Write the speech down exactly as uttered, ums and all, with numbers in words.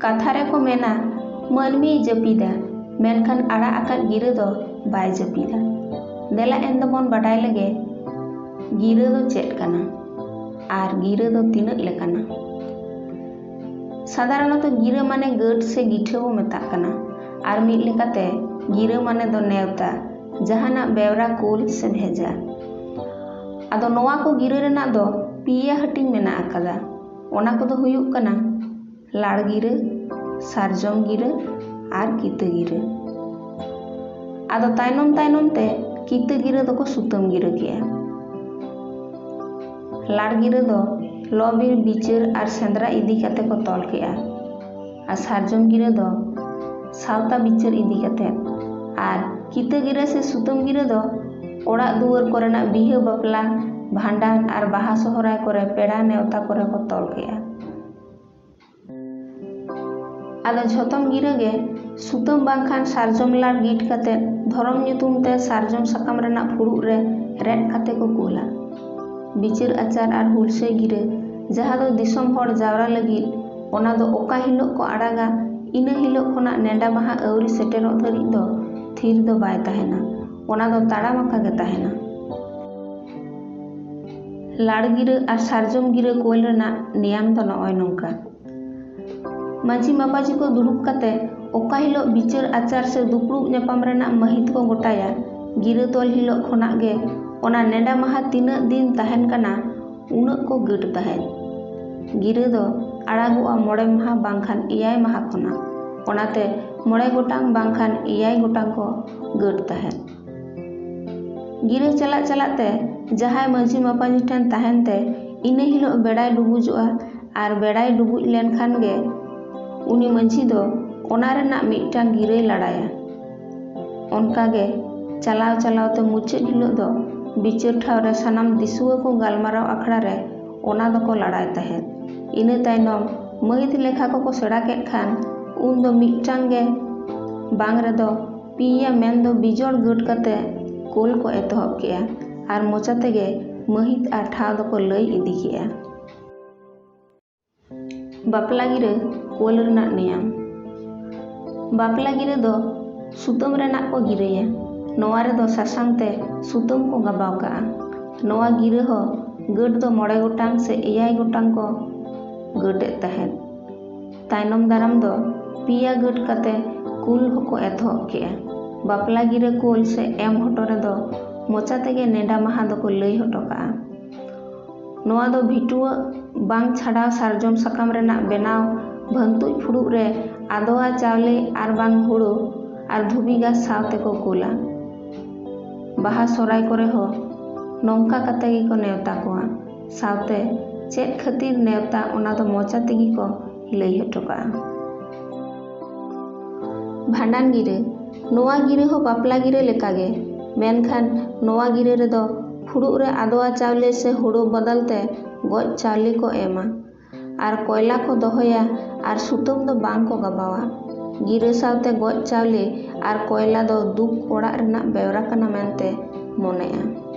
ᱠᱟᱛᱷᱟ ᱨᱮᱠᱚ ᱢᱮᱱᱟ, ᱢᱟᱹᱱᱢᱤᱭ ᱡᱟᱹᱯᱤᱫᱟ, ᱢᱮᱱᱠᱷᱟᱱ ᱟᱲᱟᱜ ᱟᱠᱟᱫ ᱜᱤᱨᱟᱹ ᱫᱚ ᱵᱟᱭ ᱡᱟᱹᱯᱤᱫᱟ᱾ ᱫᱮᱞᱟ ᱮᱱ ᱫᱚᱵᱚᱱ ᱵᱟᱰᱟᱭ ᱞᱮᱜᱮ, ᱜᱤᱨᱟᱹ ᱫᱚ ᱪᱮᱫ ᱠᱟᱱᱟ ᱟᱨ ᱜᱤᱨᱟᱹ ᱫᱚ ᱛᱤᱱᱟᱹᱜ ᱞᱮᱠᱟᱱᱟ? ᱥᱟᱫᱷᱟᱨᱚᱱᱚᱛᱚ ᱜᱤᱨᱟᱹ ᱢᱟᱱᱮ ᱜᱟᱹᱴ ᱥᱮ ᱜᱤᱴᱷᱟᱹ ᱵᱚ ᱢᱮᱛᱟᱜ ᱠᱟᱱᱟ᱾ ᱟᱨ ᱢᱤᱫ ᱞᱮᱠᱟᱛᱮ ᱜᱤᱨᱟᱹ ᱢᱟᱱᱮ ᱫᱚ ᱱᱮᱣᱛᱟ, ᱡᱟᱦᱟᱱᱟᱜ ᱵᱮᱣᱨᱟ ᱠᱩᱞ ᱥᱮ ᱵᱷᱮᱡᱟ᱾ ᱟᱫᱚ ᱱᱚᱣᱟ ᱠᱚ ᱜᱤᱨᱟᱹ ᱨᱮᱱᱟᱜ ᱫᱚ ᱯᱮᱭᱟ ᱦᱟᱹᱴᱤᱧ ᱢᱮᱱᱟᱜ ᱟᱠᱟᱫᱟ᱾ ᱚᱱᱟ ᱠᱚᱫᱚ ᱦᱩᱭᱩᱜ ᱠᱟᱱᱟ ᱞᱟᱲ ᱜᱤᱨᱟᱹ, ᱥᱟᱨᱡᱚᱢ ᱜᱤᱨᱟᱹ ᱟᱨ ᱠᱤᱛᱟᱹ ᱜᱤᱨᱟᱹ᱾ ᱟᱫᱚ ᱛᱟᱭᱱᱚᱢ ᱛᱟᱭᱱᱚᱢ ᱛᱮ ᱠᱤᱛᱟᱹ ᱜᱤᱨᱟᱹ ᱫᱚᱠᱚ ᱥᱩᱛᱟᱹᱢ ᱜᱤᱨᱟᱹ ᱠᱮᱜᱼᱟ᱾ ᱞᱟᱲ ᱜᱤᱨᱟᱹ ᱫᱚ ᱞᱚ ᱵᱤᱨ ᱵᱤᱪᱟᱹᱨ ᱟᱨ ᱥᱮᱸᱫᱽᱨᱟ ᱤᱫᱤ ᱠᱟᱛᱮ ᱠᱚ ᱛᱚᱞ ᱠᱮᱜᱼᱟ᱾ ᱟᱨ ᱥᱟᱨᱡᱚᱢ ᱜᱤᱨᱟᱹ ᱫᱚ ᱥᱟᱶᱛᱟ ᱵᱤᱪᱟᱹᱨ ᱤᱫᱤ ᱠᱟᱛᱮ᱾ ᱟᱨ ᱠᱤᱛᱟᱹ ᱜᱤᱨᱟᱹ ᱥᱮ ᱥᱩᱛᱟᱹᱢ ᱜᱤᱨᱟᱹ ᱫᱚ ᱚᱲᱟᱜ ᱫᱩᱣᱟᱹᱨ ᱠᱚᱨᱮᱱᱟᱜ ᱵᱤᱦᱟᱹ ᱵᱟᱯᱞᱟ, ᱵᱷᱟᱸᱰᱟᱱ ᱟᱨ ᱵᱟᱦᱟ ᱥᱚᱦᱨᱟᱭ ᱠᱚᱨᱮ ᱯᱮᱲᱟ ᱱᱮᱣᱛᱟ ᱠᱚᱨᱮ ᱠᱚ ᱛᱚᱞ ᱠᱮᱜᱼᱟ᱾ ᱟᱫᱚ ᱡᱷᱚᱛᱚᱢ ᱜᱤᱨᱟᱹ ᱜᱮ ᱥᱩᱛᱟᱹᱢ ᱵᱟᱝᱠᱷᱟᱱ ᱥᱟᱨᱡᱚᱢ ᱞᱟᱲ ᱜᱤᱰ ᱠᱟᱛᱮ ᱫᱷᱚᱨᱚᱢ ᱧᱩᱛᱩᱢ ᱛᱮ ᱥᱟᱨᱡᱚᱢ ᱥᱟᱠᱟᱢ ᱨᱮᱱᱟᱜ ᱯᱷᱩᱲᱩᱜ ᱨᱮ ᱨᱮᱫ ᱠᱟᱛᱮ ᱠᱚ ᱠᱩᱞᱟ᱾ ᱵᱤᱪᱟᱹᱨ ᱟᱪᱟᱨ ᱟᱨ ᱦᱩᱞᱥᱟᱹᱭ ᱜᱤᱨᱟᱹ, ᱡᱟᱦᱟᱸ ᱫᱚ ᱫᱤᱥᱚᱢ ᱦᱚᱲ ᱡᱟᱣᱨᱟ ᱞᱟᱹᱜᱤᱫ, ᱚᱱᱟ ᱫᱚ ᱚᱠᱟ ᱦᱤᱞᱳᱜ ᱠᱚ ᱟᱲᱟᱜᱟ, ᱤᱱᱟᱹ ᱦᱤᱞᱳᱜ ᱠᱷᱚᱱᱟᱜ ᱱᱮᱰᱟ ᱢᱟᱦᱟ ᱟᱹᱣᱨᱤ ᱥᱮᱴᱮᱨᱚᱜ ᱫᱷᱟᱹᱨᱤᱡ ᱫᱚ ᱛᱷᱤᱨ ᱫᱚ ᱵᱟᱭ ᱛᱟᱦᱮᱱᱟ, ᱚᱱᱟ ᱫᱚ ᱛᱟᱲᱟᱢ ᱟᱠᱟ ᱜᱮ ᱛᱟᱦᱮᱱᱟ᱾ ᱞᱟᱲ ᱜᱤᱨᱟᱹ ᱟᱨ ᱥᱟᱨᱡᱚᱢ ᱜᱤᱨᱟᱹ ᱠᱳᱞ ᱨᱮᱱᱟᱜ ᱱᱮᱭᱟᱢ ᱫᱚ ᱱᱚᱜᱼᱚᱭ ᱱᱚᱝᱠᱟ᱾ ᱢᱟᱹᱡᱷᱤ ᱢᱟᱯᱟᱡᱷᱤ ᱠᱚ ᱫᱩᱲᱩᱵ ᱠᱟᱛᱮ ᱚᱠᱟ ᱦᱤᱞᱳᱜ ᱵᱤᱪᱟᱹᱨ ᱟᱪᱟᱨ ᱥᱮ ᱫᱩᱯᱲᱩᱵ ᱧᱟᱯᱟᱢ ᱨᱮᱱᱟᱜ ᱢᱟᱹᱦᱤᱛ ᱠᱚ ᱜᱚᱴᱟᱭᱟ, ᱜᱤᱨᱟᱹ ᱛᱚᱞ ᱦᱤᱞᱳᱜ ᱠᱷᱚᱱᱟᱜ ᱜᱮ ᱚᱱᱟ ᱱᱮᱰᱟ ᱢᱟᱦᱟ ᱛᱤᱱᱟᱹᱜ ᱫᱤᱱ ᱛᱟᱦᱮᱱ ᱠᱟᱱᱟ, ᱩᱱᱟᱹᱜ ᱠᱚ ᱜᱟᱹᱴ ᱛᱟᱦᱮᱸᱫ᱾ ᱜᱤᱨᱟᱹ ᱫᱚ ᱟᱲᱟᱜᱚᱜᱼᱟ ᱢᱚᱬᱮ ᱢᱟᱦᱟ ᱵᱟᱝᱠᱷᱟᱱ ᱮᱭᱟᱭ ᱢᱟᱦᱟ ᱠᱷᱚᱱᱟᱜ, ᱚᱱᱟᱛᱮ ᱢᱚᱬᱮ ᱜᱚᱴᱟᱝ ᱵᱟᱝᱠᱷᱟᱱ ᱮᱭᱟᱭ ᱜᱚᱴᱟᱝ ᱠᱚ ᱜᱟᱹᱴ ᱛᱟᱦᱮᱸᱫ᱾ ᱜᱤᱨᱟᱹ ᱪᱟᱞᱟᱜ ᱪᱟᱞᱟᱜ ᱛᱮ ᱡᱟᱦᱟᱸᱭ ᱢᱟᱹᱡᱷᱤ ᱢᱟᱯᱟᱡᱷᱤ ᱴᱷᱮᱱ ᱛᱟᱦᱮᱱ ᱛᱮ ᱤᱱᱟᱹ ᱦᱤᱞᱳᱜ ᱵᱮᱲᱟᱭ ᱰᱩᱵᱩᱡᱚᱜᱼᱟ, ᱟᱨ ᱵᱮᱲᱟᱭ ᱰᱩᱵᱩᱡ ᱞᱮᱱᱠᱷᱟᱱ ᱜᱮ ᱩᱱᱤ ᱢᱟᱹᱡᱷᱤ ᱫᱚ ᱚᱱᱟ ᱨᱮᱱᱟᱜ ᱢᱤᱫᱴᱟᱝ ᱜᱤᱨᱟᱹᱭ ᱞᱟᱲᱟᱭᱟ᱾ ᱚᱱᱠᱟ ᱜᱮ ᱪᱟᱞᱟᱣ ᱪᱟᱞᱟᱣ ᱛᱮ ᱢᱩᱪᱟᱹᱫ ᱦᱤᱞᱳᱜ ᱫᱚ ᱵᱤᱪᱟᱹᱨ ᱴᱷᱟᱶ ᱨᱮ ᱥᱟᱱᱟᱢ ᱫᱤᱥᱩᱣᱟᱹ ᱠᱚ ᱜᱟᱞᱢᱟᱨᱟᱣ ᱟᱠᱷᱲᱟ ᱨᱮ ᱚᱱᱟ ᱫᱚᱠᱚ ᱞᱟᱲᱟᱭ ᱛᱟᱦᱮᱸᱫ᱾ ᱤᱱᱟᱹ ᱛᱟᱭᱱᱚᱢ ᱢᱟᱹᱦᱤᱛ ᱞᱮᱠᱷᱟ ᱠᱚᱠᱚ ᱥᱮᱬᱟ ᱠᱮᱫ ᱠᱷᱟᱱ ᱩᱱ ᱫᱚ ᱢᱤᱫᱴᱟᱝ ᱜᱮ ᱵᱟᱝ ᱨᱮᱫᱚ ᱯᱮᱭᱟ ᱢᱮᱱᱫᱚ ᱵᱤᱡᱚᱲ ᱜᱟᱹᱴ ᱠᱟᱛᱮ ᱠᱳᱞ ᱠᱚ ᱮᱛᱚᱦᱚᱵ ᱠᱮᱜᱼᱟ ᱟᱨ ᱢᱚᱪᱟ ᱛᱮᱜᱮ ᱢᱟᱹᱦᱤᱛ ᱟᱨ ᱴᱷᱟᱶ ᱫᱚᱠᱚ ᱞᱟᱹᱭ ᱤᱫᱤ ᱠᱮᱜᱼᱟ᱾ ᱵᱟᱯᱞᱟ ᱜᱤᱨᱟᱹ ᱠᱳᱞ ᱨᱮᱱᱟᱜ ᱱᱮᱭᱟᱢ᱾ ᱵᱟᱯᱞᱟ ᱜᱤᱨᱟᱹ ᱫᱚ ᱥᱩᱛᱟᱹᱢ ᱨᱮᱱᱟᱜ ᱠᱚ ᱜᱤᱨᱟᱹᱭᱟ᱾ ᱱᱚᱣᱟ ᱨᱮᱫᱚ ᱥᱟᱥᱟᱝ ᱛᱮ ᱥᱩᱛᱟᱹᱢ ᱠᱚ ᱜᱟᱵᱟᱣ ᱠᱟᱜᱼᱟ᱾ ᱱᱚᱣᱟ ᱜᱤᱨᱟᱹ ᱦᱚᱸ ᱜᱟᱹᱴ ᱫᱚ ᱢᱚᱬᱮ ᱜᱚᱴᱟᱝ ᱥᱮ ᱮᱭᱟᱭ ᱜᱚᱴᱟᱝ ᱠᱚ ᱜᱟᱹᱴ ᱮᱫ ᱛᱟᱦᱮᱸᱫ᱾ ᱛᱟᱭᱱᱚᱢ ᱫᱟᱨᱟᱢ ᱫᱚ ᱯᱮᱭᱟ ᱜᱟᱹᱴ ᱠᱟᱛᱮ ᱠᱩᱞ ᱦᱚᱸᱠᱚ ᱮᱛᱚᱦᱚᱵ ᱠᱮᱜᱼᱟ᱾ ᱵᱟᱯᱞᱟ ᱜᱤᱨᱟᱹ ᱠᱳᱞ ᱥᱮ ᱮᱢ ᱦᱚᱴᱚ ᱨᱮᱫᱚ ᱢᱚᱪᱟ ᱛᱮᱜᱮ ᱱᱮᱰᱟ ᱢᱟᱦᱟ ᱫᱚᱠᱚ ᱞᱟᱹᱭ ᱦᱚᱴᱚ ᱠᱟᱜᱼᱟ᱾ ᱱᱚᱣᱟ ᱫᱚ ᱵᱷᱤᱴᱩᱣᱟᱹ ᱵᱟᱝ ᱪᱷᱟᱰᱟᱣ ᱥᱟᱨᱡᱚᱢ ᱥᱟᱠᱟᱢ ᱨᱮᱱᱟᱜ ᱵᱮᱱᱟᱣ ᱵᱷᱟᱹᱱᱛᱩᱡ ᱯᱷᱩᱲᱩᱜ ᱨᱮ ᱟᱫᱚᱣᱟ ᱪᱟᱣᱞᱮ ᱟᱨ ᱵᱟᱝ ᱦᱳᱲᱳ ᱟᱨ ᱫᱷᱩᱵᱤ ᱜᱷᱟᱥ ᱥᱟᱶ ᱛᱮᱠᱚ ᱠᱩᱞᱟ᱾ ᱵᱟᱦᱟ ᱥᱚᱨᱟᱭ ᱠᱚᱨᱮ ᱦᱚᱸ ᱱᱚᱝᱠᱟ ᱠᱟᱛᱮ ᱜᱮᱠᱚ ᱱᱮᱣᱛᱟ ᱠᱚᱣᱟ᱾ ᱥᱟᱶᱛᱮ ᱪᱮᱫ ᱠᱷᱟᱹᱛᱤᱨ ᱱᱮᱣᱛᱟ, ᱚᱱᱟ ᱫᱚ ᱢᱚᱪᱟ ᱛᱮᱜᱮ ᱠᱚ ᱞᱟᱹᱭ ᱦᱚᱴᱚ ᱠᱟᱜᱼᱟ᱾ ᱵᱷᱟᱸᱰᱟᱱ ᱜᱤᱨᱟᱹ᱾ ᱱᱚᱣᱟ ᱜᱤᱨᱟᱹ ᱦᱚᱸ ᱵᱟᱯᱞᱟ ᱜᱤᱨᱟᱹ ᱞᱮᱠᱟᱜᱮ, ᱢᱮᱱᱠᱷᱟᱱ ᱱᱚᱣᱟ ᱜᱤᱨᱟᱹ ᱨᱮᱫᱚ ᱯᱷᱩᱲᱩᱜ ᱨᱮ ᱟᱫᱚᱣᱟ ᱪᱟᱣᱞᱮ ᱥᱮ ᱦᱳᱲᱳ ᱵᱚᱫᱚᱞ ᱛᱮ ᱜᱚᱡ ᱪᱟᱣᱞᱮ ᱠᱚ ᱮᱢᱟ ᱟᱨ ᱠᱚᱭᱞᱟ ᱠᱚ ᱫᱚᱦᱚᱭᱟ ᱟᱨ ᱥᱩᱛᱟᱹᱢ ᱫᱚ ᱵᱟᱝ ᱠᱚ ᱜᱟᱵᱟᱣᱟ᱾ ᱜᱤᱨᱟᱹ ᱥᱟᱶᱛᱮ ᱜᱚᱡ ᱪᱟᱣᱞᱮ ᱟᱨ ᱠᱚᱭᱞᱟ ᱫᱚ ᱫᱩᱠ ᱚᱲᱟᱜ ᱨᱮᱱᱟᱜ ᱵᱮᱣᱨᱟ ᱠᱟᱱᱟ ᱢᱮᱱᱛᱮ ᱢᱚᱱᱮᱜᱼᱟ᱾